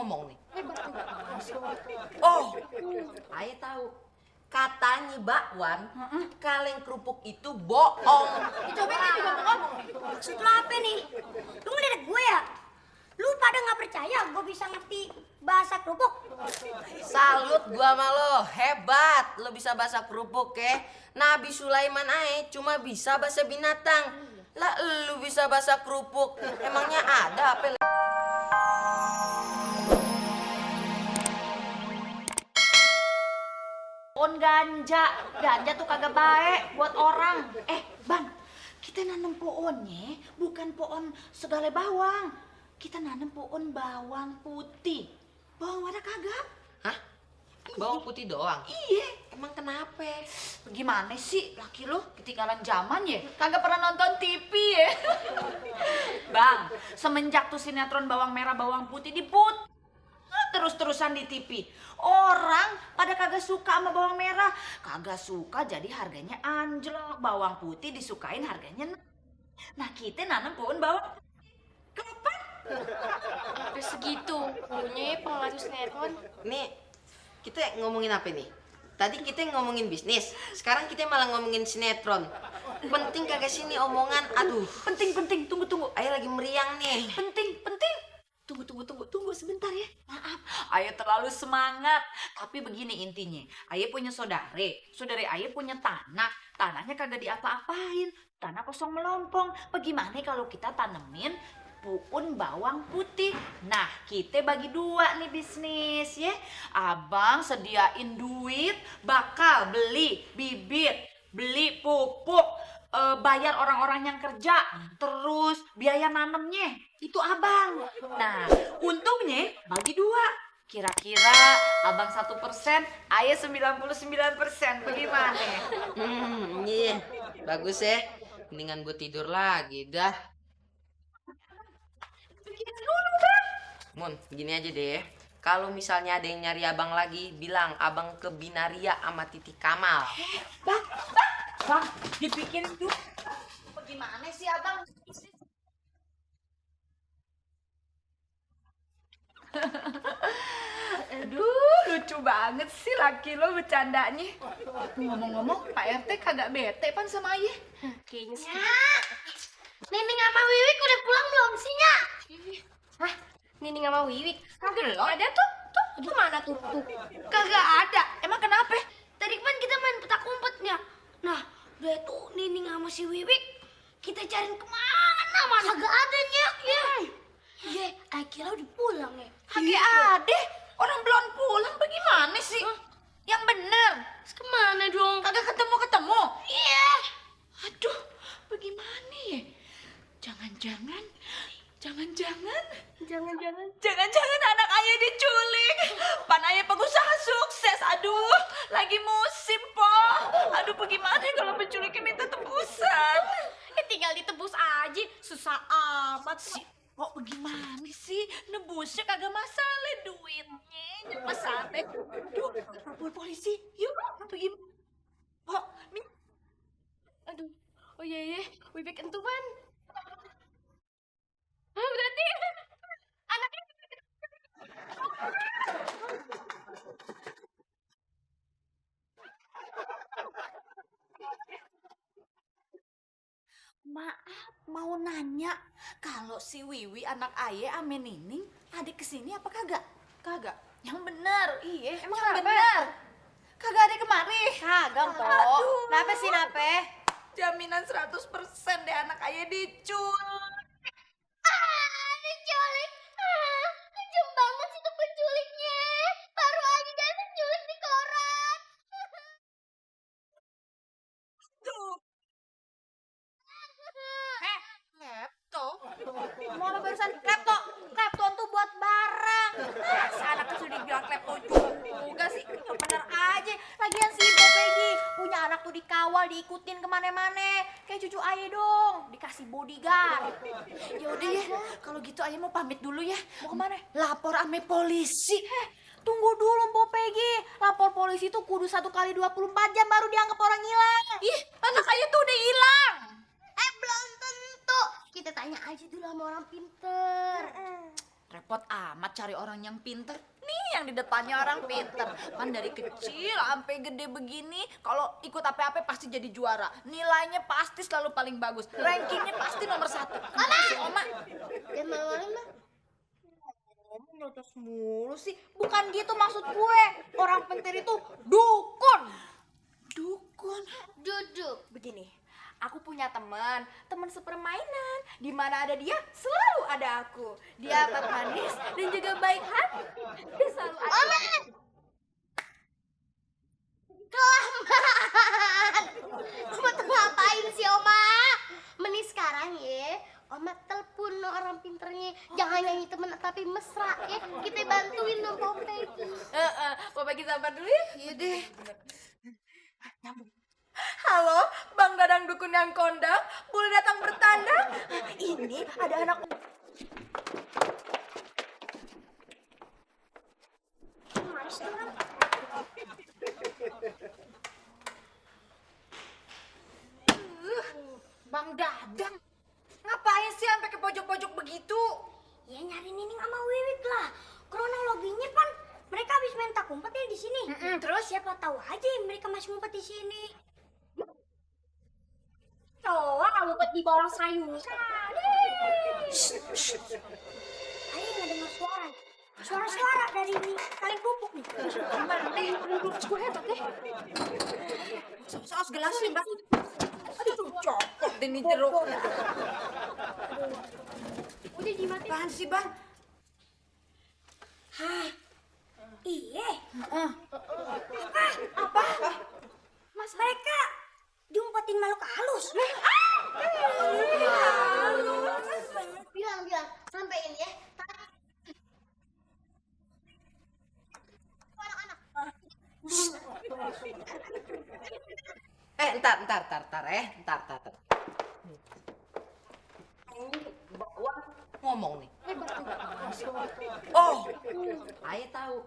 ngomong nih. Oh, ayah tahu. Katanya bakwan, kaleng kerupuk itu bohong. Itu bete juga ngomong. Maksud lo apa nih? Lu ngeliat gue ya? Lu pada nggak percaya gue bisa ngerti bahasa kerupuk? Salut gua sama lo, hebat. Lo bisa bahasa kerupuk ya. Nabi Sulaiman aja cuma bisa bahasa binatang. Lah lu bisa bahasa kerupuk. Emangnya ada apa? Pohon ganja tuh kagak baik buat orang. Bang, kita nanam pohonnya bukan pohon segala bawang. Kita nanam pohon bawang putih. Bawang merah kagak. Hah? Bawang putih doang? Iya. Emang kenapa? Gimana sih laki lu ketinggalan zaman ya? Kagak pernah nonton TV ya? Bang, semenjak tuh sinetron bawang merah bawang putih diput terus-terusan di TV. Orang pada kagak suka sama bawang merah, kagak suka jadi harganya anjlok. Bawang putih disukain harganya naik. Nah kita nanam pohon bawang. Kapan? Sampai segitu punya pengaruh sinetron. Nih, kita ngomongin apa nih? Tadi kita ngomongin bisnis, sekarang kita malah ngomongin sinetron. Penting kagak sih nih omongan? Aduh. Penting. Tunggu. Ayah lagi meriang nih. Penting. Tunggu sebentar ya. Maaf, Ayah terlalu semangat. Tapi begini intinya, Ayah punya saudari Ayah punya tanah. Tanahnya kagak diapa-apain, tanah kosong melompong. Bagaimana kalau kita tanemin pohon bawang putih? Nah, kita bagi dua nih bisnis ya. Abang sediain duit, bakal beli bibit, beli pupuk, bayar orang-orang yang kerja, terus biaya nanemnya itu abang. Nah, untungnya bagi dua. Kira-kira abang 1%, ayah 99%. Bagaimana? Iya, bagus ya. Mendingan gue tidur lagi dah. Bikin dulu, Bang. Mun, gini aja deh. Kalau misalnya ada yang nyari abang lagi, bilang abang ke Binaria sama Titi Kamal. Bang, dipikirin dulu. Bagaimana sih abang? Aduh, lucu banget sih laki lo bercandanya. Ngomong-ngomong, Pak RT kagak bete pan sama ayah? Kayaknya sih. Nining sama Wiwik udah pulang belum sih, Nyak? Hah? Nining sama Wiwik? Kagak ada tuh. Tuh mana tuh? Kagak ada. Emang kenapa? Tadi kan kita main petak umpet, Nyak. Nah, udah tuh Nining sama si Wiwik kita cariin kemana, Mas? Kagak ada, Nyak. Iya, I kira udah pulang ya. Kagak ada. Orang belum pulang bagaimana sih? Yang bener. Kemana dong? Kagak ketemu. Iya. Aduh, bagaimana ya? Jangan-jangan anak ayah diculik. Pan ayah pengusaha sukses. Aduh, lagi musim, Po. Aduh, bagaimana kalau penculiknya minta tebusan? Tinggal ditebus aja, susah amat sih. Kok bagaimana sih? Nebusnya kagak masalah duitnya. Jangan santai. Aduh, lapor polisi. Yuk, bagaimana? Kok, Aduh, oh iya, Wiwik entuman. Berarti anaknya. maaf, mau nanya. Kalau si Wiwi anak ayah ame Nining, adik kesini apa kagak? Kagak. Yang bener. Iya, emang yang bener. Kagak ada kemari. Kagak, Po. Aduh. Nape sih, nape? Jaminan 100% deh anak ayah diculik. Diculik. Kejam banget sih tuh penculiknya. Baru aja dia penculik di koran. Tuh. Klepto? Mau apa barusan klepto? Klepto tuh buat barang. Masa anaknya sudah dibilang klepto juga sih? Bener aja. Lagian si Bo Peggy punya anak tuh dikawal, diikutin kemana-mana. Kayak cucu ayah dong, dikasih bodyguard. Yaudah ya, kalau gitu ayah mau pamit dulu ya. Mau kemana? Lapor ame polisi. Tunggu dulu Bo Peggy. Lapor polisi tuh kudu 1 kali 24 jam baru dianggap orang hilang. Ih, anak ayah tuh udah hilang. Belum tentu. Kita tanya aja dulu sama orang pinter. repot amat cari orang yang pinter. Nih yang di depannya orang pinter. Kan dari kecil sampai gede begini, kalau ikut apa-apa pasti jadi juara. Nilainya pasti selalu paling bagus. Rankingnya pasti nomor 1. Kenapa sih, Oma? Dan malu-maluin mah. Nyotos mulu sih. Bukan gitu maksud gue. Orang pinter itu dukun. Dukun. Duduk. Begini, aku punya teman sepermainan. Di mana ada dia, selalu ada aku. Dia amat manis dan juga baik hati. Dia selalu ada. Kelamaan. Oma tuh ngapain sih, Oma? Mending sekarang ya, Oma telepon orang pinternya. Jangan nyanyi temen tapi mesra ya. Kita bantuin dong Popegi. Bapak kita sabar dulu ya. Iya deh. Halo, Bang Dadang Dukun yang kondang, boleh datang bertandang? Ini ada anak. Bang Dadang. Ngapain sih sampai ke pojok-pojok begitu? Ya nyari Nining sama Wiwik lah. Kronologinya kan mereka habis main tak umpet ya di sini. Terus siapa tahu aja mereka masih ngumpet di sini. Cowok kamu ngumpet di bawah sayuran. Ayo nggak dengar suara. Suara-suara dari kaleng kerupuk nih. Saus gelas nih, Bang. Aduh, copot deh nih jeruk. Udah dimatiin. Apaan sih, Bang? Iya. Apa? Mas mereka diumpetin makhluk halus. Bilang sampein ya. Anak-anak. Entar. Bakwan ngomong nih. Oh, Aye tahu.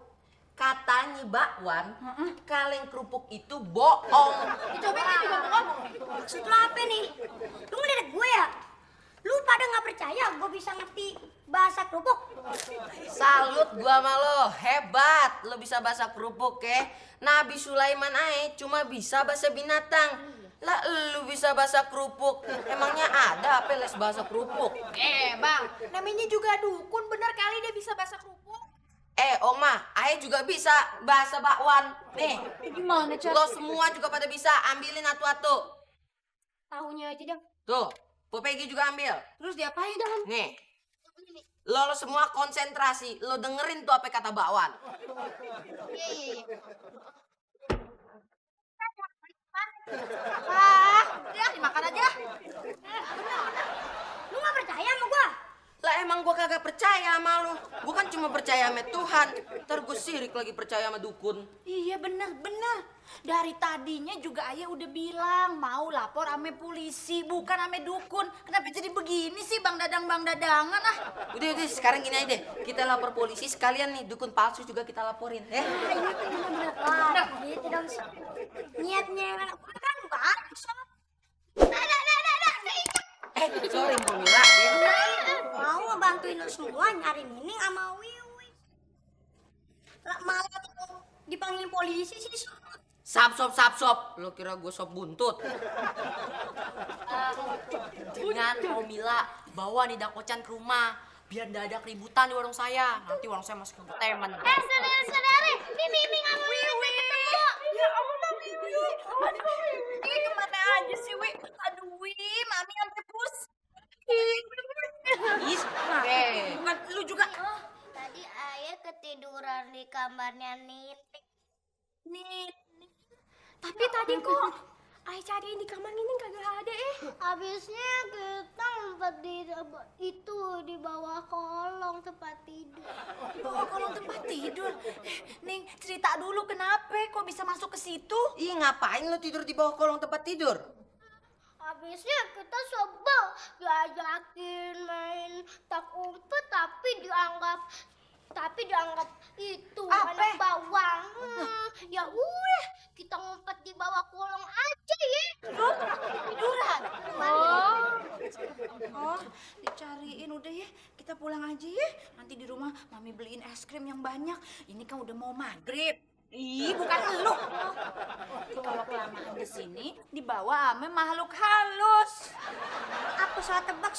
Katanya bakwan, kaleng kerupuk itu bohong. Coba ini juga ngomong. Maksud lo apa nih? Lu ngeliat gue ya? Lu pada nggak percaya gue bisa ngerti bahasa kerupuk? Salut gua sama lo, hebat. Lo bisa bahasa kerupuk ya. Nabi Sulaiman ae cuma bisa bahasa binatang. Lah lu bisa bahasa kerupuk. Emangnya ada apa les bahasa kerupuk? Bang, namanya juga dukun, bener kali dia bisa bahasa kerupuk. Oma, Ae juga bisa bahasa bakwan. Nih, Gimana lo semua juga pada bisa. Ambilin atu-atu. Tahunya aja dong. Tuh, Popegi juga ambil. Terus diapain dong? Nih, lo semua konsentrasi. Lo dengerin tuh apa kata bakwan. Iya. Ya, dimakan aja. Lu nggak percaya sama gue? Lah emang gua kagak percaya sama lo. Gua kan cuma percaya sama Tuhan. Ntar gue sirik lagi percaya sama dukun. Iya bener. Dari tadinya juga Ayah udah bilang mau lapor ame polisi, bukan ame dukun. Kenapa jadi begini sih Bang Dadangan ah? Udah, sekarang gini aja deh. Kita lapor polisi sekalian nih. Dukun palsu juga kita laporin. Wah, gitu dong. Niatnya kan baik, sob. Sorry Mila. Mau ngebantuin lo semua nyari Nining sama Wiwi. Lah malah dipanggil polisi sih, sob. Sap. Lo kira gue sop buntut? Jangan mau Mila bawa nih Dakocan ke rumah. Biar nggak ada keributan di warung saya. Nanti warung saya masuk ke temen. Saudara-saudari, Nining sama Wiwi ketemu. Ya Allah Wiwi. Aduh, ini kemana aja sih Wi? Aduh Wi, Mami sampai pusing. Bukan lu juga. Tadi Ayah ketiduran di kamarnya Nining. Tapi tadi kok Ayah cariin di kamar ini kagak ada Habisnya kita ngumpet di bawah kolong tempat tidur. Bawa kolong tempat tidur. Ning, cerita dulu kenapa kok bisa masuk ke situ? Ih, ngapain lo tidur di bawah kolong tempat tidur? Habisnya kita sebel diajakin main tak umpet tapi dianggap itu Apa? anak bawang. Ya udah kita ngumpet di bawah kolong aja ya. Tiduran. Oh, Oh, dicariin udah ya. Kita pulang aja ya. Nanti di rumah Mami beliin es krim yang banyak. Ini kan udah mau maghrib. Ih, bukan elu. Kalau kelamaan di sini dibawa ame makhluk halus. Aku salah tebak